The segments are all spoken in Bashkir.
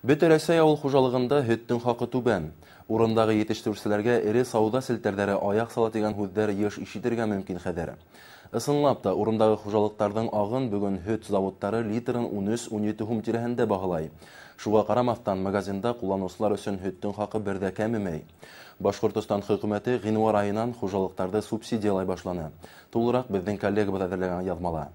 Бөтә Рәсәй ауыл хужалығында һөттөң хаҡы түбән. Урындағы етештереүселәргә эре сауҙа селтәрҙәре аяҡ сала тигән һүҙҙәр йыш ишетергә мөмкин хәҙер. Ысынлап та, урындағы хужалыҡтарҙың ағын бөгөн һөт заводтары литрын 13-17 һум тирәһендә баһалай. Шуға ҡарамаҫтан, магазинда ҡулланыусылар өсөн һөттөң хаҡы бер ҙә кәмемәй. Башҡортостан хөкүмәте ғинуар айынан хужалыҡтарҙы субсидиялай башланы. Тулыраҡ беҙҙең коллегабыҙ әҙерләгән яҙмала.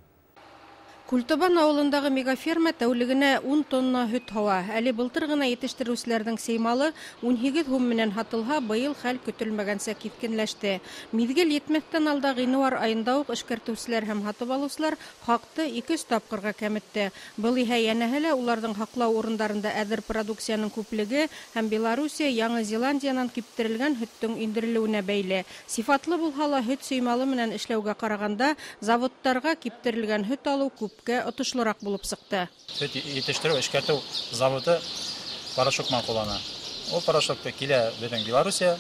Күлтөбан ауылындағы мегаферма тәүлегенә 10 тонна һөт һауа. Әле былтыр ғына етештереүселәрҙең сеймалы 18 һум менән һатылһа, быйыл хәл көтөлмәгәнсә киҫкенләште. Миҙгел етмәҫтән алда ғинуар айында уҡ эшкәртеүселәр һәм һатып алыусылар хаҡты 2-3 тапҡырға кәметте. Был иһә йәнәһе лә уларҙың һаҡлау урындарында әҙер продукцияның күплеге һәм Белоруссия, Яңы Зеландиянан киптерелгән һөттөң индерелеүенә бәйле. Сифатлы булһа ла һөт сеймалы менән эшләүгә ҡарағанда заводтарға киптерелгән һөт алыу күп отошлораҡ булып сыҡты. Һөт етештереү, эшкәртеү заводы порошок менән ҡуллана. Ул порошокты килә беҙҙең Белоруссия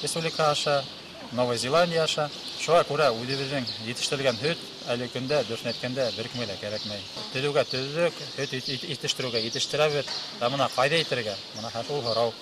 республика аша, Новая Зеландия аша. Шуға күрә үҙебеҙҙең етештерелгән һөт әле көндә, дөрөҫөн әйткәндә, бер кемгә лә кәрәкмәй. Төҙөүгә төҙөк, һөт етештереүгә етештерәбеҙ. Ә бына ҡайҙа итергә? Бына шул һорау.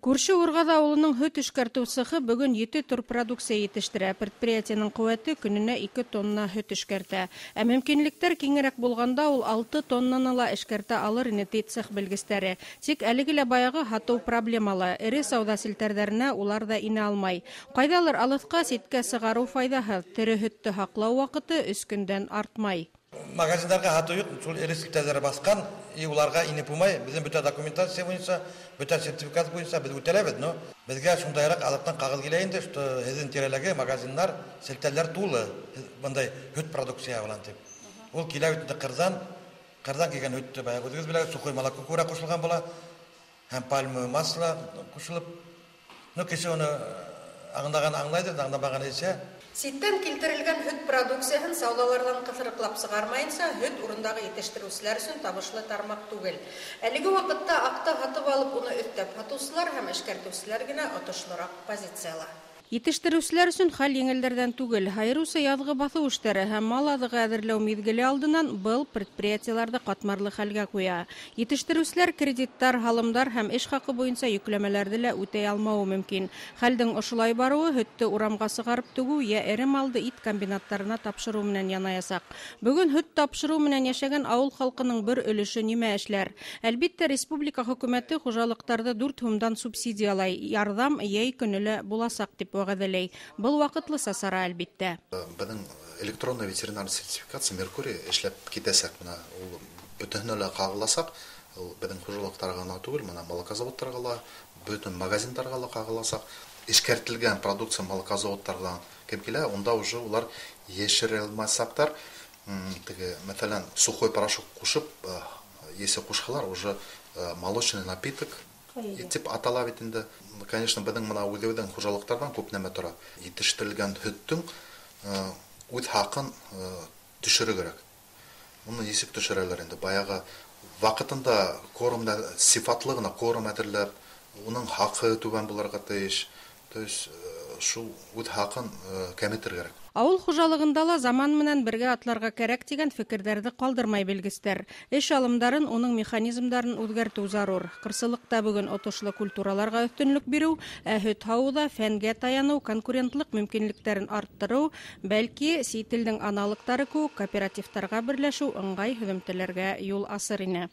Күрше Урғаҙ ауылының һөт эшкәртеү цехы бөгөн 7 төр продукция етештерә. Предприятиеның ҡеүәте көнөнә 2 тонна һөт эшкәртә. Ә мөмкинлектәр киңерәк булғанда ул 6 тоннаны ла эшкәртә алыр ине, ти цех белгестәре. Тик әлеге лә баяғы һатыу проблемалы. Эре сауҙа селтәрҙәренә улар ҙа инә алмай. Ҡайҙалыр алыҫҡа ситкә сығарыу файҙаһыҙ. Тере һөттө һаҡлау ваҡыты 3 көндән артмай. Магазиндарға һатыу юҡ, шул эре селтәрҙәре баҫҡан, и уларға инеп булмай. Беҙҙең бөтә документация буйынса, бөтә сертификат буйынса беҙ үтәләбеҙ, но беҙгә шундайыраҡ алыҫтан ҡағыҙ килә инде, что һеҙҙең тирәләге магазиндар, селтәрҙәр тулы бындай һөт продукция менән тип. Ул килә бит инде ҡырҙан, ҡырҙан килгән һөттө баяғы үҙегеҙ беләгеҙ, сухой молоко күберәк ҡушылған була һәм пальмовое масло ҡушылып. Ну, кеше уны аңлаған аңлайҙыр, аңламаған эсә. Ситтән килтерелгән һөт продукцияһын сауҙаларҙан ҡыҫырыҡлап сығармайынса, һөт урындағы етештереүселәр өсөн табышлы тармаҡ түгел. Әлеге ваҡытта аҡта һатып алып, уны өҫтәп һатыусылар һәм эшкәртеүселәр генә отошлораҡ позицияла. Етештереүселәр өсөн хәл еңелдәрҙән түгел. Айырыуса яҙғы баҫыу эштәре һәм мал аҙығы әҙерләү миҙгеле алдынан был предприятиеларҙы ҡатмарлы хәлгә ҡуя. Етештереүселәр кредиттар, һалымдар һәм эш хаҡы буйынса йөкләмәләрҙе лә үтәй алмауы мөмкин. Хәлдең ошолай барыуы һөттө урамға сығарып түгеү йә эре малды ит комбинаттарына тапшырыу менән янаясаҡ. Бөгөн һөт тапшырыу менән йәшәгән ауыл халҡының бер өлөшө нимә эшләр? Әлбиттә, республика хөкүмәте хужалыҡтарҙы 4 һумдан субсидиялай. Ярҙам йәй көнө лә буласаҡ тип вәғәҙәләй. Был ваҡытлыса сара, әлбиттә. Беҙҙең электронный ветеринар сертификация Меркурий эшләп китәсәк. Бына ул бөтәһенә лә ҡағыласаҡ. Ул беҙҙең хужалыҡтарға ғына түгел, бына молокозаводтарға ла, бөтөн магазиндарға ла ҡағыласаҡ. Эшкәртелгән продукция молокозаводтарҙан кем килә, унда уже улар йәшерелмәсәктәр. Теге, мәҫәлән, сухой порошок ҡушып, если ҡушһалар, уже молочный напиток тип атала бит инде. Конечно, беҙҙең бына үҙебеҙҙең хужалыҡтарҙан күп нәмә тора. Етештерелгән һөттөң үҙ хаҡын төшөрөр кәрәк. Уны нисек төшөрәләр инде? Баяғы ваҡытында кормда сифатлы ғына корм әҙерләп, уның хаҡы түбән булырға тейеш. То есть шул үҙ хаҡын кәметер кәрәк. Ауыл хужалығында ла заман менән бергә атларға кәрәк тигән фекерҙәрҙе ҡалдырмай белгестәр. Эш алымдарын, уның механизмдарын үҙгәртеү зарур. Ҡырсылыҡта бөгөн отошло культураларға өҫтөнлөк биреү, ә һөт һауыуҙа фәнгә таяныу, конкурентлыҡ мөмкинлектәрен арттырыу, бәлки сит илдең аналогтары кеүек кооперативтарға берләшеү ыңғай һөҙөмтәләргә юл асыр ине.